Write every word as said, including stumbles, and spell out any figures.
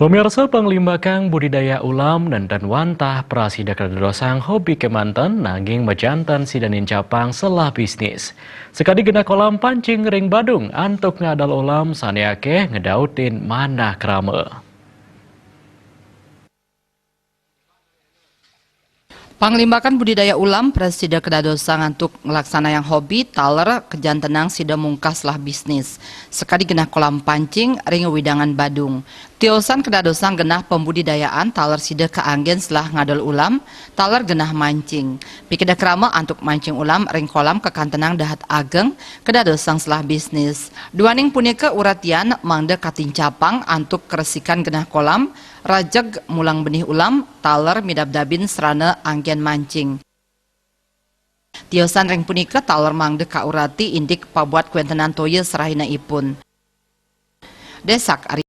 Pemirsa, panglimbakan budidaya ulam nénten wantah prasida kadadosang hobi kémanten, nanging majanten sida nincapang selah bisnis. Sakadi genah kolam pancing ring Badung antuk ngadol ulam sané akéh ngedautin manah krama. Panglimbakan budidaya ulam prasida kadadosang antuk nglaksanayang hobi taler kajantenang sida mungkah selah bisnis. Sakadi genah kolam pancing ring wewidangan Badung. Tiosan kadadosang genah pambudidayaan taler sida kaanggén selah ngadol ulam, taler genah mancing. Pikida krama antuk mancing ulam ring kolam kakantenang dahat ageng, kadadosang selah bisnis. Duaning punika uratian mangda katincapang antuk karesikan genah kolam, rajeg mulang benih ulam, taler midabdabin sarana anggén mancing. Tiosan ring punika taler mangda kaurati indik pabuat kawéntenan toya sarahinaipun. Désak Ari